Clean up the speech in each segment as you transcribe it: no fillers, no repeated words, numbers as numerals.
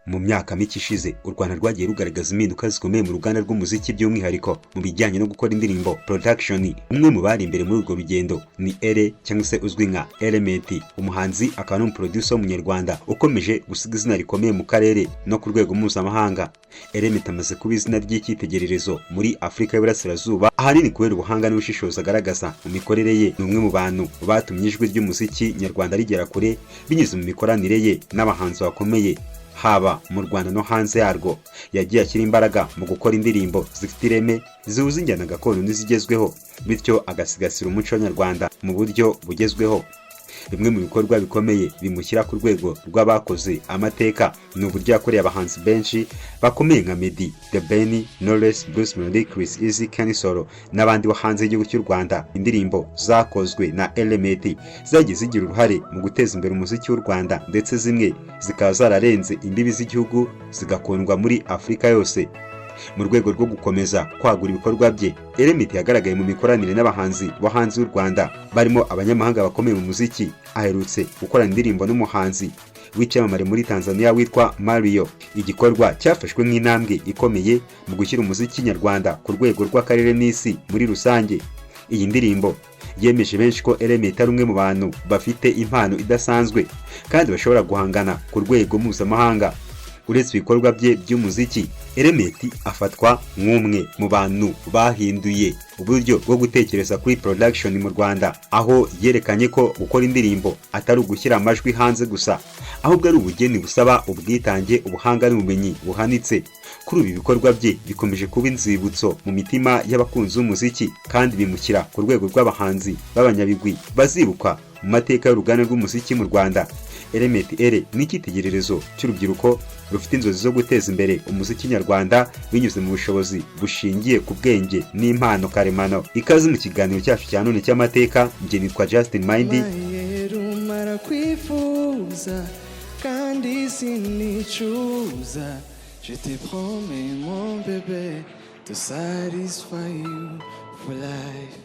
Mu myaka mike ishize, u Rwanda rwagiye rugaragaza impinduka zikomeye mu ruganda rw'umuziki, by'umwihariko mu bijyanye no gukora indirimbo, production. Umwe mu bari imbere muri urwo rugendo ni Ere, cyangwa se uzwi nka Element, umuhanzi akaba n'umuproducer w'Umunyarwanda ukomeje gusiga izina rikomeye mu karere no ku rwego mpuzamahanga. Element amaze kuba izina ry'icyitegererezo muri Afurika y'Iburasirazuba, ahanini kubera ubuhanga n'ubushishozi agaragaza mu mikorere ye. Ni umwe mu bantu batumye ijwi ry'umuziki nyarwanda rigera kure binyuze mu mikoranire ye n'abahanzi bakomeye, haba mu Rwanda no hanze yarwo. Yagiye ashyira imbaraga mu gukora indirimbo zifite ireme, zihuza injyana gakondo n'izigezweho, bityo agasigasira umuco nyarwanda mu buryo bugezweho. Bimwe mu bikorwa bikomeye bimushyira ku rwego rw'abakoze amateka ni uburyo yakoreye abahanzi benshi bakomeye nka Meddy, The Ben, Knowless, Bruce Melodie, Chris Eazy, Kenny Sol n'abandi bo hanze y'igihugu cy'u Rwanda. Indirimbo zakozwe na Element zagiye zigira uruhare mu guteza imbere umuziki w'u Rwanda, ndetse zimwe zikaba zararenze imbibi z'igihugu zigakundwa muri Afurika yose. Mu rwego rwo gukomeza kwagura ibikorwa bye, Element yagaragaye mu mikoranire n'abahanzi bo hanze y'u Rwanda, barimo abanyamahanga bakomeye mu muziki. Aherutse gukorana indirimbo n'umuhanzi w'icyamamare muri Tanzania witwa Mario, igikorwa cyafashwe nk'intambwe ikomeye mu gushyira umuziki nyarwanda ku rwego rw'akarere n'isi muri rusange. Iyi ndirimbo yemeje benshi ko Element ari umwe mu bantu bafite impano idasanzwe kandi bashobora guhangana ku rwego mpuzamahanga. Uretse ibikorwa bye by'umuziki, Element afatwa nk'umwe mu bantu bahinduye uburyo bwo gutekereza kuri production mu Rwanda, aho yerekanye ko gukora indirimbo atari ugushyira amajwi hanze gusa, ahubwo ari ubugeni busaba ubwitange, ubuhanga n'ubumenyi buhanitse. Kuri ubu ibikorwa bye bikomeje kuba inzibutso mu mitima y'abakunzi b'umuziki, kandi bimushyira ku rwego rw'abahanzi b'abanyabigwi bazibukwa mu mateka y'uruganda rw'umuziki mu Rwanda. Element Eleeeh ni icyitegererezo cy'urubyiruko rufite inzozi zo guteza imbere umuziki nyarwanda binyuze mu bushobozi bushingiye ku bwenge n'impano karemano. Ikaze mu kiganiro cyacu cya none cy'amateka. Njye nitwa Justin Mind. Rumara kwifuza kandi sinicuza. Je te promets, mon bébé, to satisfy you for life.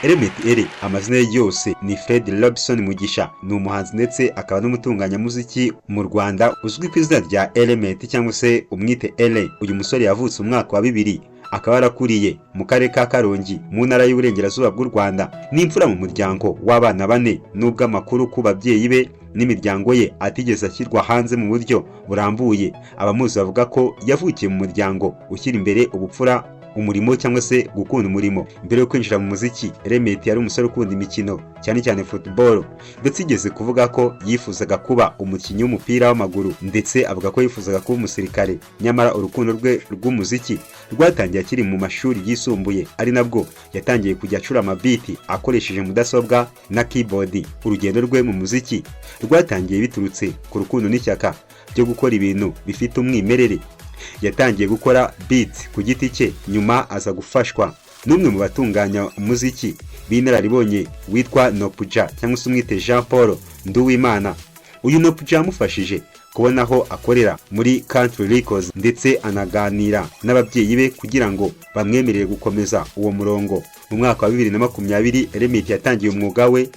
Element Eleeeh, amazina ye yose ni Fred Robinson Mugisha, ni umuhanzi ndetse akaba n'umutunganyamuziki mu Rwanda uzwi ku izina rya Element, cyangwa se umwite Ele. Uyu musore yavutse mu mwaka wa 2000, akaba yarakuriye mu karere ka Karongi mu ntara y'Uburengerazuba bw'u Rwanda. Ni imfura mu muryango w'abana bane. Nubwo amakuru ku babyeyi be n'imiryango ye atigeze ashyirwa hanze mu buryo burambuye, abamuzi bavuga ko yavukiye mu muryango ushyira imbere ubupfura, umurimo cyangwa se gukunda umurimo. Mbere yo kwinjira mu muziki, Element yari umusore ukunda imikino, cyane cyane football, ndetse igeze kuvuga ko yifuzaga kuba umukinnyi w'umupira w'amaguru, ndetse avuga ko yifuzaga kuba umusirikare. Nyamara urukundo rwe rw'umuziki rwatangiye akiri mu mashuri yisumbuye, ari nabwo yatangiye kujya acura amabeat akoresheje mudasobwa na keyboard. Urugendo rwe mu muziki rwatangiye biturutse ku rukundo n'ishyaka ryo gukora ibintu bifite umwimerere. Yatangiye gukora beat ku giti cye, nyuma aza gufashwa n'umwe mu batunganya umuziki b'inararibonye witwa Noopja, cyangwa se umwite Jean Paul Nduwimana. Uyu Noopja yamufashije kubona aho akorera muri Country Records, ndetse anaganira n'ababyeyi be kugira ngo bamwemerere gukomeza uwo murongo. Mu mwaka wa 2020, Element yatangiye umwuga we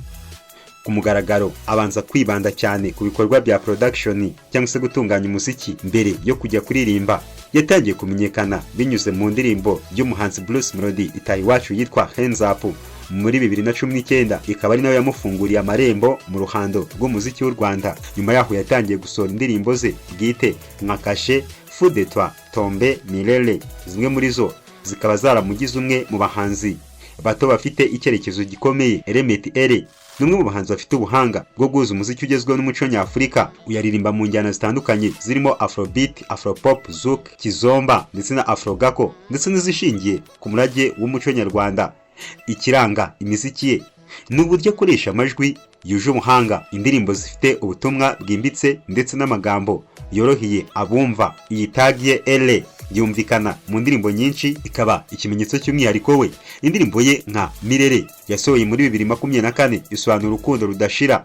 ku mugaragaro, abanza kwibanda cyane ku bikorwa bya production, cyangwa se gutunganya umuziki, mbere yo kujya kuririmba. Yatangiye kumenyekana binyuze mu ndirimbo y'umuhanzi Bruce Melodie itaha iwacu yitwa Hands Up muri 2019, ikaba ari nayo yamufunguriye amarembo mu ruhando rw'umuziki w'u Rwanda. Nyuma yaho yatangiye gusohora indirimbo ze bwite nka Kashe, Fou de Toi, Tombe, Milele, zimwe muri zo zikaba zaramugize umwe mu bahanzi bato bafite icyerekezo gikomeye. Element Eleeeh ni umwe mu bahanzi bafite ubuhanga bwo guhuza umuziki ugezweho n'umuco nyafurika. Uyaririmba mu njyana zitandukanye zirimo afrobeat, afropop, zouk, kizomba ndetse na afrogako, ndetse n'izishingiye ku murage w'umuco nyarwanda. Ikiranga imiziki ye ni uburyo akoresha amajwi yuje ubuhanga, indirimbo zifite ubutumwa bwimbitse ndetse n'amagambo yoroheye abumva. Iyi tag ye Eleeeh yumvikana mu ndirimbo nyinshi, ikaba ikimenyetso cy'umwihariko we. Indirimbo ye nka Mirere yasohoye muri 2024 isobanura urukundo rudashira.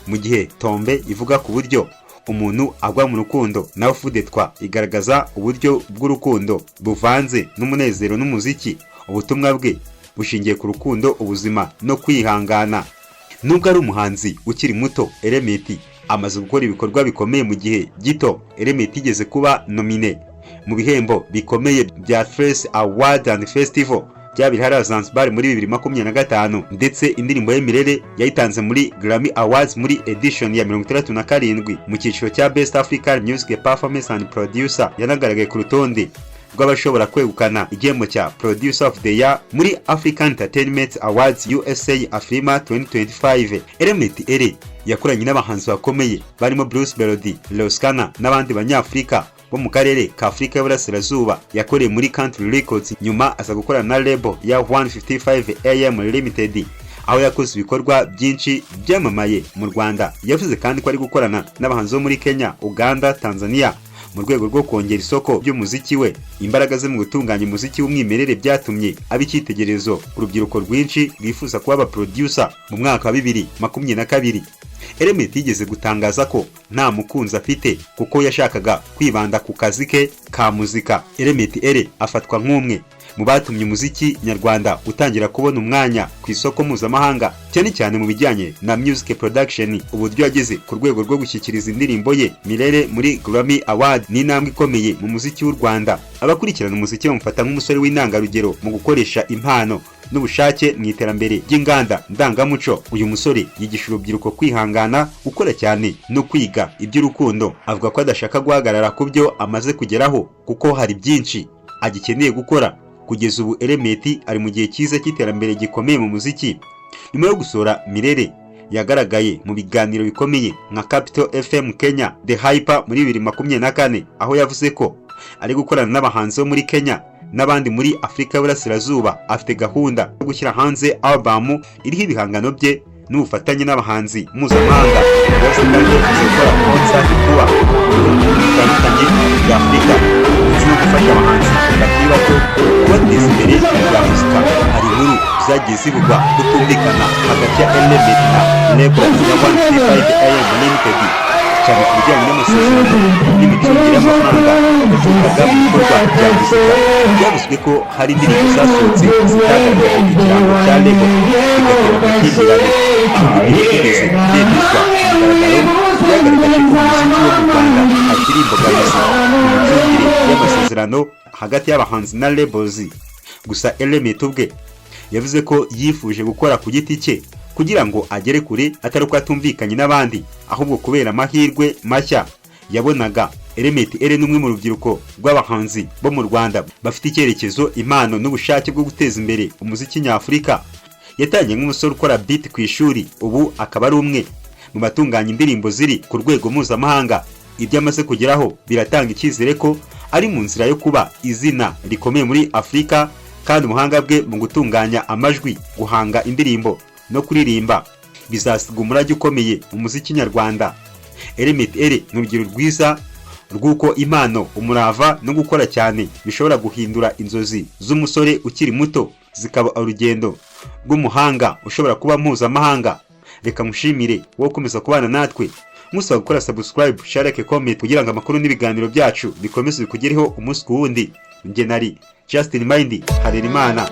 Mu gihe Tombe ivuga ku buryo umuntu agwa mu rukundo, naho Fou de toi igaragaza uburyo bw'urukundo buvanze n'umunezero n'umuziki. Ubutumwa bwe bushingiye ku rukundo, ubuzima no kwihangana. Nubwo ari umuhanzi ukiri muto, Element amaze gukora ibikorwa bikomeye mu gihe gito. Element yigeze kuba nominé mu bihembo bikomeye bya Trace Award and Festival byabereye hariya Zanzibar muri 2025, ndetse indirimbo ye Milele yayitanze muri Grammy Awards muri edition ya 67 mu cyiciro cya Best African Music Performance and Producer. Yanagaragaye ku rutonde rw'abashobora kwegukana igihembo cya Producer of the Year muri African Entertainment Awards USA AFRIMA 2025. Element Eleeeh yakoranye n'abahanzi bakomeye barimo Bruce Melodie, Ross Kana n'abandi Banyafurika bo mu karere ka Afurika y'Uburasirazuba. Yakoreye muri Country Records, nyuma aza gukorana na label ya 155 AM Limited, aho yakoze ibikorwa byinshi byamamaye mu Rwanda. Yavuze kandi ko ari gukorana n'abahanzi bo muri Kenya, Uganda, Tanzania mu rwego rwo kongera isoko ry'umuziki we. Imbaraga ze mu gutunganya umuziki w'umwimerere byatumye aba icyitegererezo ku rubyiruko rwinshi rwifuza kuba aba producer. Mu mwaka wa 2022, Element yigeze gutangaza ko nta mukunzi afite kuko yashakaga kwibanda ku kazi ke ka muzika. Element Eleeeh afatwa nk'umwe mu batumye umuziki nyarwanda utangira kubona umwanya ku isoko mpuzamahanga, cyane cyane mu bijyanye na music production. Uburyo yageze ku rwego rwo gushyikiriza indirimbo ye Milele muri Grammy Award ni intambwe ikomeye mu muziki w'u Rwanda. Abakurikirana umuziki bamufata nk'umusore w'intangarugero mu gukoresha impano n'ubushake mu iterambere ry'inganda ndangamuco. Uyu musore yigisha urubyiruko kwihangana, gukora cyane no kwiga iby'urukundo. Avuga ko adashaka guhagarara ku byo amaze kugeraho kuko hari byinshi agikeneye gukora. Kugeza ubu, Element ari mu gihe cyiza cy'iterambere gikomeye mu muziki. Nyuma yo gusohora Milele, yagaragaye mu biganiro bikomeye nka Capital FM Kenya The Hype muri 2024, aho yavuze ko ari gukorana n'abahanzi bo muri Kenya n'abandi muri Afurika y'Uburasirazuba. Afite gahunda yo gushyira hanze album iriho ibihangano bye n'ubufatanye n'abahanzi mpuzamahanga. Yavuze kandi ko yifuza gukora concert tour mu bihugu bitandukanye bya Afurika, ndetse no gufasha abahanzi bakiri bato kubateza imbere mu bya muzika. Hari inkuru zagiye zivugwa kutumvikana hagati ya Element na label ya 155 AM Limited, cyane ku bijyanye n'amasezerano n'imicungire y'amafaranga yaturukaga mu bikorwa bya muzika. Byavuzwe ko hari indirimbo zasohotse zitagaragaje ikirango cya label, bigatera amakimbirane. Nubwo ibyo bitigeze byemezwa ku mugaragaro, byagaragaje ko umuziki wo mu Rwanda hakiri imbogamizi mu micungire y'amasezerano hagati y'abahanzi na labels. Gusa Element ubwe yavuze ko yifuje gukora ku giti cye kugira ngo agere kure, atari uko atumvikanye n'abandi, ahubwo kubera amahirwe mashya yabonaga. Element Eleeeh ni umwe mu rubyiruko rw'abahanzi bo mu Rwanda bafite icyerekezo, impano n'ubushake bwo guteza imbere umuziki nyafurika. Yatangiye nk'umusore ukora beat ku ishuri, ubu akaba ari umwe mu batunganya indirimbo ziri ku rwego mpuzamahanga. Ibyo amaze kugeraho biratanga icyizere ko ari mu nzira yo kuba izina rikomeye muri Afurika, kandi ubuhanga bwe mu gutunganya amajwi, guhanga indirimbo no kuririmba bizasiga umurage ukomeye mu muziki nyarwanda. Element Eleeeh ni urugero rwiza rw'uko impano, umurava no gukora cyane bishobora guhindura inzozi z'umusore ukiri muto zikaba urugendo rw'umuhanga ushobora kuba mpuzamahanga. Reka mushimire wowe ukomeza kubana natwe, musaba gukora subscribe, share, like, comment kugira ngo amakuru n'ibiganiro byacu bikomeze bikugereho umunsi ku wundi. Njye nari Justin Mind Harerimana.